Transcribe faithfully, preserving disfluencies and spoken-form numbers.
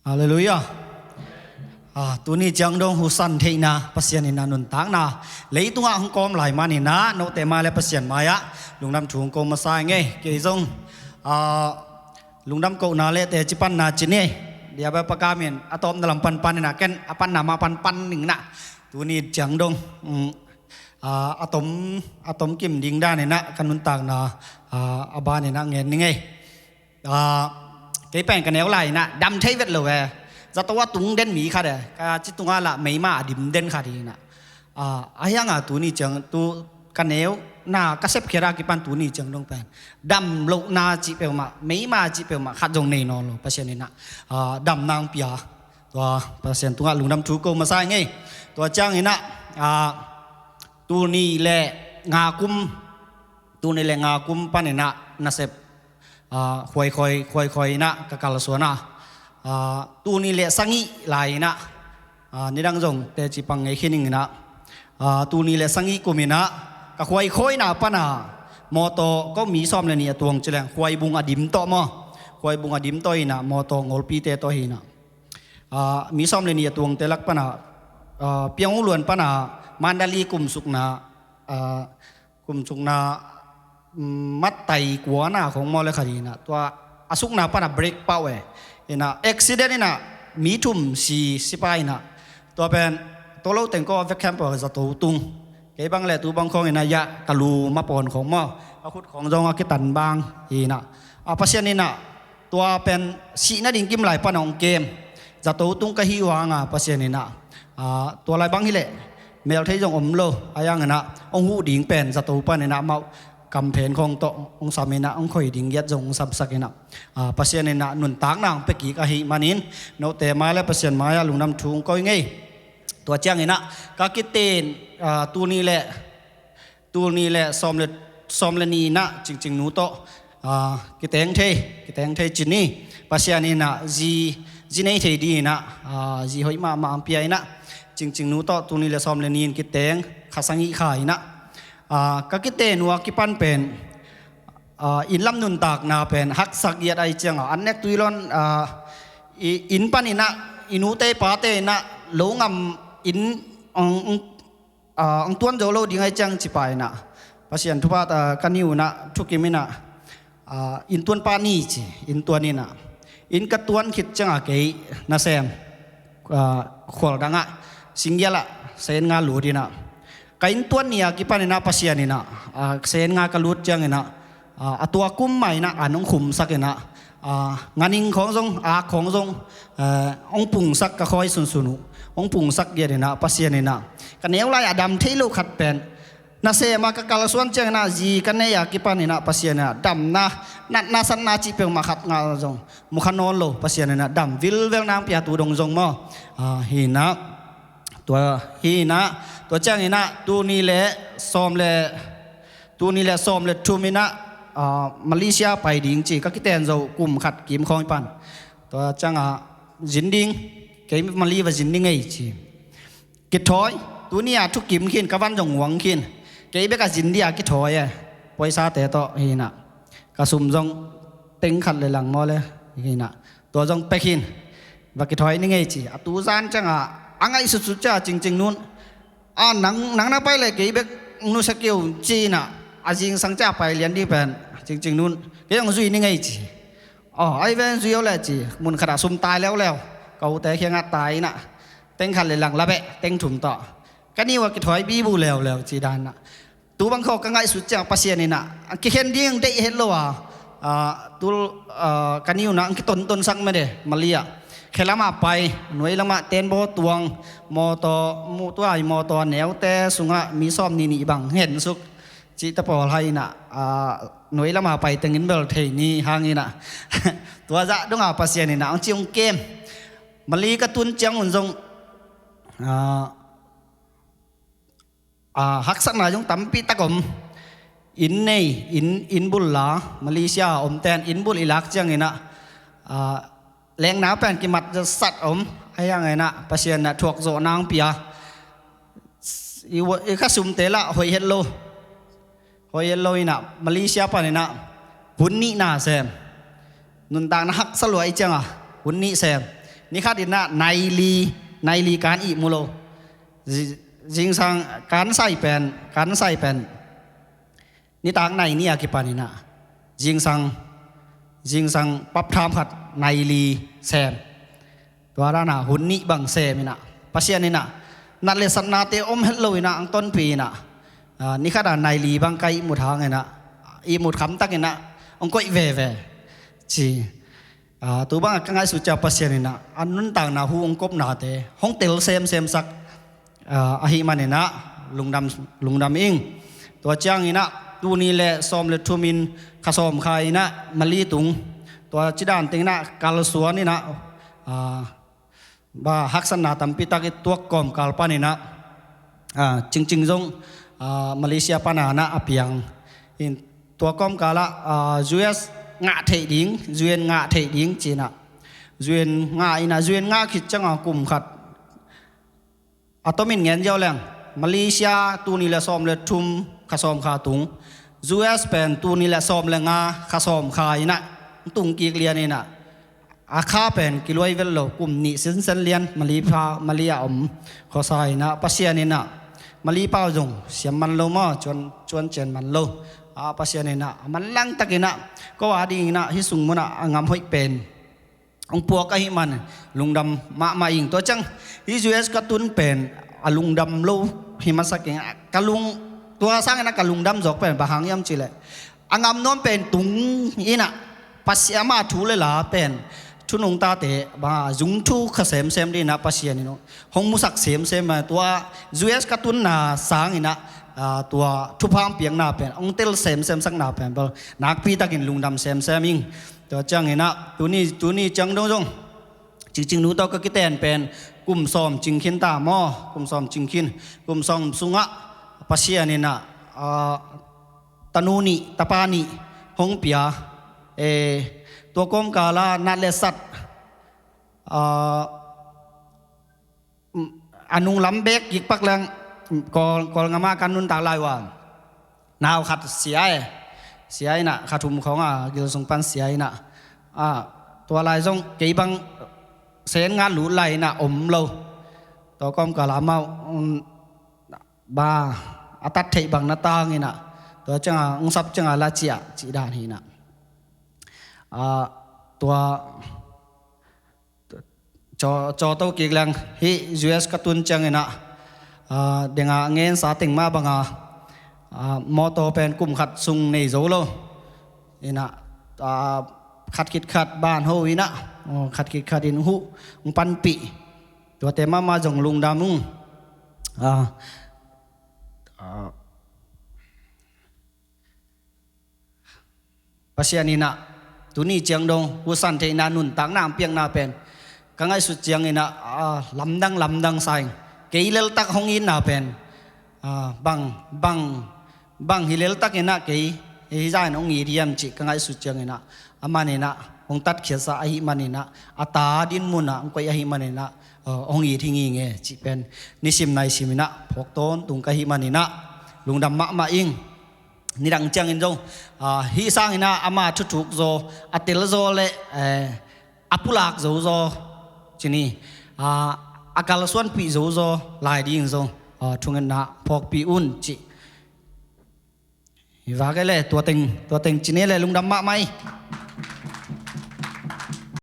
Halleluiah. Ah, tuni ciang dong husan theihna Pasian in a nuntakna leitungah hong kawm lai manin a note mai le Pasian mai-ah lungdam thu hong ko masa ing ei. Kei zong, ah, lungdam kohna le teci panna ci ni. Bia bia pakamin a tawpna lam panpan in a ken a panna ma panpan ning na. Tuni ciang dong, mm, ah, a tom, a tom kim ding dan in a ka nuntakna, ah, a ban in a ngen ning ei. Ah, kei pen ka neu lai in a dam thei vet lo e. Zato a tung den mi khat e. Ka ci tunga lah meima a dim den khat hi in a. Ah, a hiang a tuni ciang tu ka neu na ka sepkhiat a kipan tuni ciang dong pen dam lohna cih peuhmah, meima cih peuhmah khat zong nei nawn lo Pasian in a, ah, dam nang pia. Tua Pasian tungah lungdam thu ko masa ing ei. Tua ciang in a, ah, tuni le nga kum, tuni le nga kum pan in a nasep, ah, khuaikhoi, khuaikhoi in a ka kalsuan a. Ah, tuni le sagih lai in a, ah, nidang zong teci pang ngei khin ing in a. Ah, tuni le sagih kum in a ka khuaikhoina pan a mawtaw ko mi sawm le nih a tuang ci leng Khuaibung a dim tawh maw. Khuaibung a dim tawh in a mawtaw ngolpite tawh hi in a. Ah, mi sawm le nih a tuangte lak pan a, ah, Piang U Luan pan a Mandalay kumsukna, ah, kumsukna, mm, mattai kuana khong maw le khat hi in a. Tua a sukna pan a brake pau e. In a accident in a mi thum si sipai in a. Tua pen tolo teng ko vek khempeuh zato tung. Kei bang le tu bang khong in a ya ka lu ma pawn khong maw. A khut khong zong a kitan bang hi in a. A Pasian in a tua pen sihna ding kim lai pan hong kem. Zato tung ka hi uh hang a Pasian in a, ah, tua lai bang hi leh melthei zong om lo. A hiang in a hong huh ding pen zato pan in a amau kamphen khong tawh hong sam in a hong khoi ding giat zong hong samsak in a, ah, Pasian in a nuntakna hong pia kik ahih manin note mai le Pasian mai-ah lungdam thu hong ko ing ei. Tua ciang in a ka kiten, ah, tuni le Tul nih le sawm le, sawm le nih in a Cingcingnu tawh, ah, kiteng thei, kiteng thei ci ni. Pasian in a zi, zi nei thei ding in a, ah, zi hoih mahmah hong pia in a Cingcingnu tawh tul nih le sawm le nih in kiteng kha sagih kha in a, ah, ka kiten uh a kipan pen, ah, inn lam nuntakna pen haksa giat ahih ciangin a an nek tui lon, ah, i, inn pan in a i nute i pate in a lo ngam inn, ong, ong ah, ong tuan zo lo ding ahih ciang ci pah in a, Pasian thupha, ah, ka ni un a thukim in a, ah, inn tuan pah ni ci, inn tuan in a, inn ka tuan khit ciang a kei nasem, ah, khual dang ah singgial ah sen nga lut in a, ka inn tuan ni a kipan in a Pasian in a, ah, sen nga ka lut ciang in a, ah, a tua kum mah in a an hong khumsak in a, ah, nganing khong zong, ak khong zong, eh, hong pungsak ka khawi sunsun uh, hong pungsak giat in a Pasian in a, ka neu lai a dam thei lo khat pen nasem a ka kalsuan ciang in a zi ka nei a kipan in a Pasian in a damna, natna satna cih peuhmah khat ngah zong mu kha nawn lo Pasian in a dam vilvel nang pia tu dong zong maw, ah, hi in a. Tua hi in a, tua ciang in a tul nih le sawm le, tul nih le sawm le thum in a, ah, Malaysia pai ding ci ka kiten zo kum khat kim khawng pan. Tua ciang a zin ding, kei Malay va zin ding ei ci. Kithawi, tuni a thukim khin, ka van zong uang khin. Kei bek a zin ding a kithawi e, poisate tawh hi in a. Ka sum zong teng khat le lang maw le, hi in a. Tua zong pek khin, va kithawi ni ngei ci. A tu zan ciang a, a ngaihsutsut ciang a Cingcingnu in, a nang, nang na pai le kei bek nusia kei un ci in a, a zingsang ciang a pai lian ding pen Cingcingnu in, kei hong zui ni ngei ci. Aw, ai ven zui o le ci, mun khat a sum tai leuleu. Ka ute kiang ah tai in a, teng khat le lang la beh, teng thum tawh. Ka ni uh a kithawi bibu leuleu ci dan in a. Tu bang khawng ka ngaihsut ciang Pasian in a, a kikhen ding deih het lo a, ah, tul, ah, ka ni un a ang kitontonsak mede, Malay ah. Khe lam ah pai, nuai lam ah tenbaw tuang, mawtaw, mu tuai mawtaw a neute sungah mi sawm nih nih bang hensuk. Cihte pawl hai in a, ah, nuai lam ah pai teng in bel thei ni hang in a. Tua zah dong a Pasian in a, ang ci hong kem. Malay ka tun ciang un zong, ah, ah, haksatna zong tampi tak om. Inn nei, inn, inn bul la, Malaysia a om ten inn bul i lak ciang in a, ah, lengna pen kimat sat om. A hiang in a, Pasian in a thuak zawh nang pia. I, i kha sumte lah hoih het lo. Hoih het lo in a, Malaysia pan in a, hun nih na sem. Nuntakna haksa lua i ciang a, hun nih sem. Ni khat in ah nai li, nai li kan ihmu lo. Zi-, zingsang kan sai pen, kan sai pen nitak nai nih a kipan in ah, zingsang, zingsang pap tham khat nai li sem. Tua dan a hun nih bang sem in ah, Pasian in ah nat le satnate om het lo in ah hong tonpih in ah, ah, ni khat a nai li bang ka ihmut hang in ah, ihmut khamtak in ah hong koih veve ci. Ah, tu bang a ka ngaihsut ciang Pasian in ah a nuntakna hu hong kopnate hong tel semsem sak, ah, ahih man in ah lungdam, lungdam ing. Tua ciang in ah tul nih le sawm le thum in kha sawm kha in ah Mali tung. Tua ci dan teng in ah kalsuan in ah, ah, ba haksatna tampi tak i tuak kawmkal pan in ah, ah, Cingcing zong, ah, Malaysia pan a na a piang. In tua kawmkal ah, ah, U S ngah theih ding, U N ngah theih ding ci in ah, U N ngah in ah, U N ngah khit ciang a kum khat a tomin ngen ziau leng, Malaysia tul nih le sawm le thum kha sawm kha tung, U S pen tul nih le sawm le nga kha sawm kha in ah tung kik lian in ah, a kha pen kiluai vel lo, kum nih sinsen lian Mali pha, Mali a om khuasa in ah, Pasian in ah Mali pau zong siam man lo maw, cuan, cuan cian man lo. Ah, Pasian in ah a manlang tak in ah ko a ding in ah hih sung mun ah a ngam hoih pen hong puak ahih man lungdam mahmah ing. Tua ciang hih U S ka tun pen a lungdam lo hi masak ing. Ka lung, tua sang in ah ka lungdam zawk pen bang hang hiam cih leh, a ngam nuam pen tung in ah, Pasian ama thu le la pen, thu nungtate bang a zung thu kha semsem ding in ah Pasian in hong musak semsem a, tua U S ka tunna sang in ah, ah, tua thupha hong piakna pen hong tel semsem sakna pen bel nakpi takin lungdam semsem ing. Tua ciang in ah tuni, tuni ciang dong zong Cingcing nu tawh ka kiten pen kum sawm cing khin ta maw, kum sawm cing khin, kum sawm sungah Pasian in ah, ah, tanu nih, tapa nih hong pia. Eh, tua kawmkal ah nat le sat, ah, a nunglam bek gikpak leng, Kawl, Kawlgam ah kan nuntak lai uh a, nau khat sia e. Sia in ah, kha thum khawng a gil sung pan sia in ah, ah, tua lai zong kei bang sen nga lut lai in ah om lo. Tua kawmkal ah amau, um, ba, a tat theih bang na tang in ah, tua ciang a hong sap ciang a la ciah cih dan hi in ah. Ah, tua caw, caw to kik leng, hih U S ka tun ciang in ah, ah, deng a ngen sa teng mah bang a, ah, mawtaw pen kum khat sung nei zo lo in ah, ah, khat khit khat ban ho in ah, oh, khat khit khat in huh hong panpih. Tuate mahmah zong lungdam ung. Ah, ah, Pasian in ah tuni ciang dong husan theihna nuntakna hong piakna pen ka ngaihsut ciang in ah, ah, lamdang, lamdang sa ing. Kei leltak hong itna pen, ah, bang, bang, bang hi leltak in ah kei hih zah in hong it hiam cih ka ngaihsut ciang in ah, aman in ah hong tatkhiatsa ahih man in ah, a ta din mun ah hong koih ahih man in ah, ah, hong it hi ngei nge cih pen nisim naisim in ah phawk tawntung ka hih man in ah lungdam mahmah ing. Nidang ciangin zong, ah, hih sangin ah ama thuthuk zaw, a tel zaw le, eh, a pulak zo zaw, ci ni, ah, a kalsuanpih zo zaw lai ding zong, ah, thungetna phawkpih un cih. Hi vak e le, tua teng, tua teng ci ni le lungdam mahmah hi.